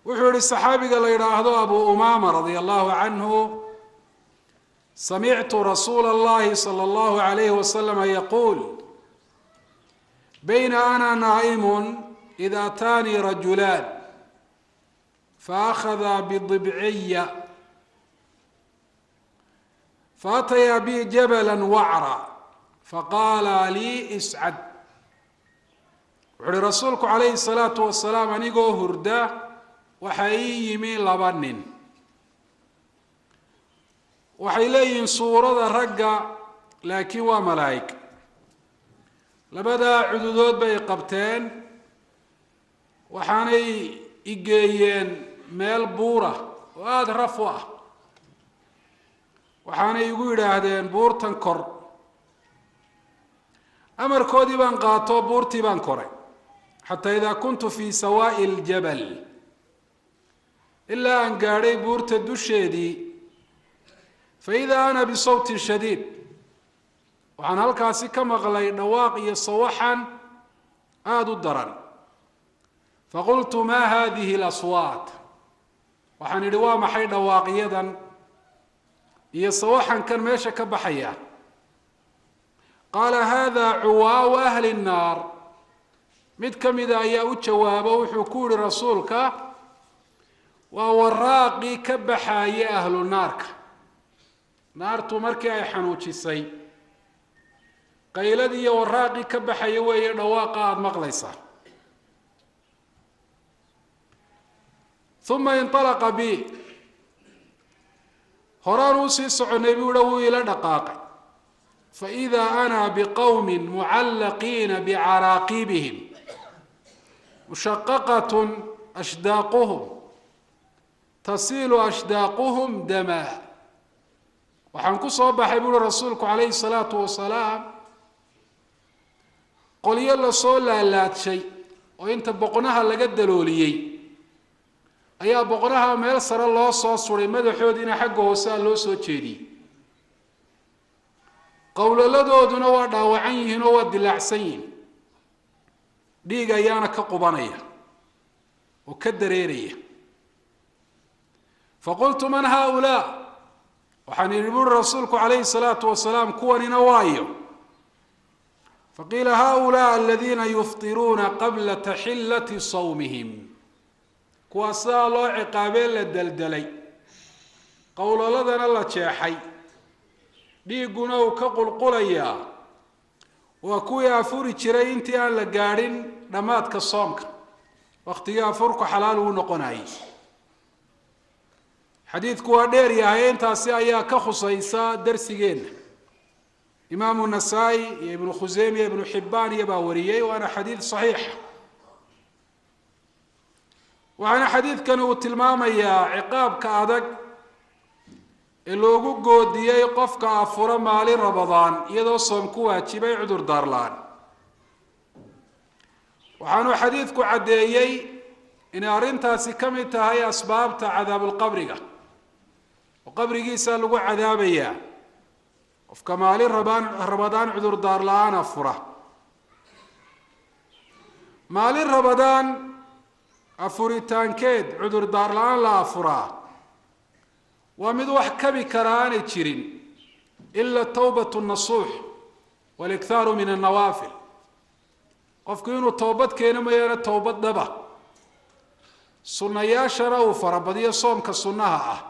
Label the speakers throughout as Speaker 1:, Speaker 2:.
Speaker 1: Wuxuu yihi saxaabiga la yidhaahdo Abu Umaama radia allahu canhu: samictu rasuula اllahi salى اllahu alayhi wasalama yaquul: bayna ana naa'imu id ataanii rajulaan faakhada bidibciya faatayaa bi jabala wacra faqaala lii iscad. Wuxu uhi rasuulku calayhi salaatu wasalaam: anigoo hurda waxaa ii yimi laba nin. Waxay leeyihiin suurada ragga, laakiin waa malaa'ig. Labadaa cududood bay qabteen, waxaanay igeeyeen meel buura oo aada raf u ah, waxaanay igu yidhaahdeen: "Buurtan kor." Amarkoodii baan qaato, buurtii baan koray. Xataa idaa kuntu fii sawaa'i ljabal, ilaa aan gaadhay buurta dusheedii, fa idaa ana bisawtin shadiid, waxaan halkaasi ka maqlay dhawaaq iyo sawaxan aada u daran. Faqultu: "Maa hadihi alaswaat?" Waxaan idhi: "Waa maxay dhawaaqyadan iyo sawaxankan meesha ka baxaya?" Qaala: "Hada cuwaau ahli nnaar." Mid ka mida ayaa u jawaabo, wuxuu ku yihi rasuulka: "Waa waraaqii ka baxaye ahlu naarka, naartu markii ay xanuujisay, qayladii iyo waraaqii ka baxaya weeye dhawaaqa aada maqlaysaa." Uma inطalaqa bi, horaan uu sii soconay buu yihi, wuu ila dhaqaaqay. Faإida ana bqowmi mucallaqiina bcaraaqibihim, mushaqaqat ashdaaquhum, tasiilu ashdaaquhum dama. Waxaan ku soo baxay, buuhi rasuulku calayhi salaatu wasalaam, qolyo lasoo laalaadshay oo inta boqnaha laga dalooliyey ayaa boqnaha meel sare loo soo suray, madaxoodiina xagga hoosea loo soo jeediyey, qowlaladooduna waa dhaawacan yihiin oo waa dilaacsan yihiin, dhiig ayaana ka qubanaya oo ka dareeraya. Faqultu: "Man haaulaa?" Waxaan idhi, buuri rasuulku calayhi salaatu wasalaam, "Kuwanina waayo?" Faqiila: "Haaulaa aladiina yuftiruuna qabla taxillati sawmihim." Kuwaas sidaa loo ciqaabee la deldelay, qowlaladana la jeexay, dhiigguna uu ka qulqulayaa, waa kuwii afuri jiray intii aan la gaadhin dhammaadka soomka, waktigii afurku xalaal uu noqonayay. Xadiidku waa dheer yahay, intaasi ayaa ka khusaysa darsigeenna. Imaamu Nasaa-i iyo Ibnu Khuseyme iyo Ibnu Xibbaan iyo baa wariyey, waana xadiid saxiixa. Waxaana xadiidkani uu tilmaamayaa ciqaabka adag ee loogu goodiyey qofka afura maalin Ramadaan iyadoo soom ku waajibay cudur daar la-aan. Waxaanuu xadiidku caddeeyey inay arrintaasi ka mid tahay asbaabta cadaabulqabriga, oo qabrigiisa lagu cadaabayaa qofka maalin rabaan Ramadaan cudurdaar la-aan afura. Maalin Ramadaan afuritaankeed cudurdaar la-aan la afuraa waa mid wax kabi kara aanay jirin ila tawbatu nasuux walikhaaru min annawaafil, qofku inuu toobad keeno mooyaane, towbad dhaba, sunnayaashana uu farabadiyo, soomka sunnaha ah,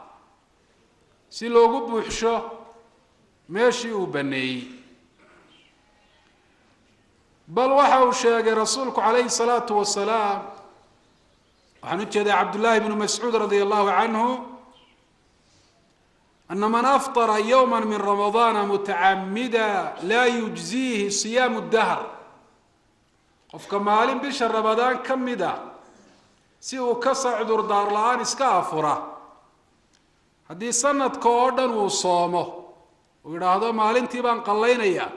Speaker 1: si loogu buuxsho meeshii uu baneeyey. Bal waxa uu sheegay rasuulku calayhi salaatu wasalaam, waxaan u jeedaa Cabdullaahi bnu Mascuud radia allahu canhu, ana man aftara yowma min ramadaana mutacamida laa yujziihi siyaamu dahr. Qofka maalin bisha Ramadaan ka mid a si uu kasa cudurdaar la-aan iska afura, haddii sanadka oo dhan uu soomo, uu yidhaahdo maalintii baan qallaynayaa,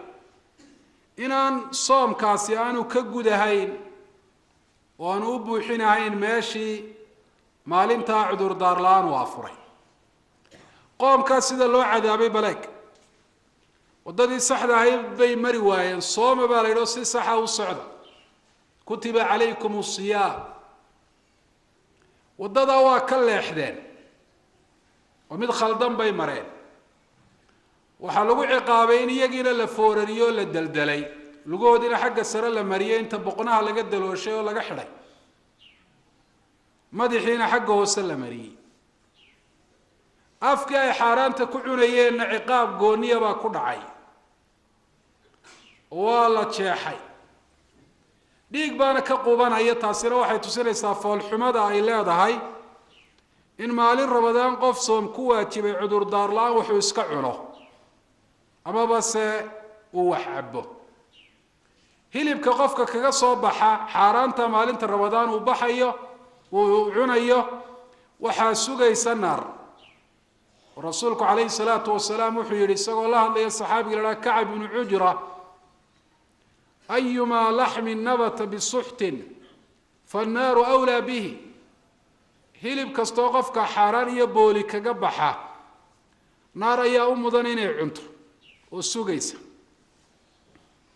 Speaker 1: inaan soomkaasi aanu ka gudahayn oo aanu u buuxinahayn meeshii maalintaa cudurdaar la-aan uu afuray. Qoomkaas sida loo cadaabay baleeg, waddadii saxda ahayd bay mari waayeen. Sooma baa la yidhi oo si saxa u socda, kutiba calaykum asiyaam. Waddadaa waa ka leexdeen oo mid khaldan bay mareen. Waxaa lagu ciqaabay in iyagiina la foorariyo o la deldelay, lugahoodiina xagga sare la mariyey inta boqnaha laga dalooshay oo laga xidhay, madaxiina xagga hoose la mariyey. Afkii ay xaaraanta ku cunayeenna ciqaab gooniya baa ku dhacay, waa la jeexay, dhiig baana ka qubanaya. Taasina waxay tusinaysaa foolxumada ay leedahay in maalin Ramadaan qof soom ku waajibay cudurdaar la-aan wuxuu iska cuno amaba se uu wax cabo. Hilibka qofka kaga soo baxa xaaraanta maalinta Ramadaan uu baxayo uu cunayo waxaa sugaysa naar. Rasuulku calayhi salaatu wasalaam wuxuu yihi isagoo la hadlaya saxaabiga la haha Kacab ibnu Cujra: ayumaa laxmin nabata bisuxtin fannaaru awlaa bihi. Hilib kastoo qofka xaaraan iyo booli kaga baxa, naar ayaa u mudan inay cunto oo sugaysa.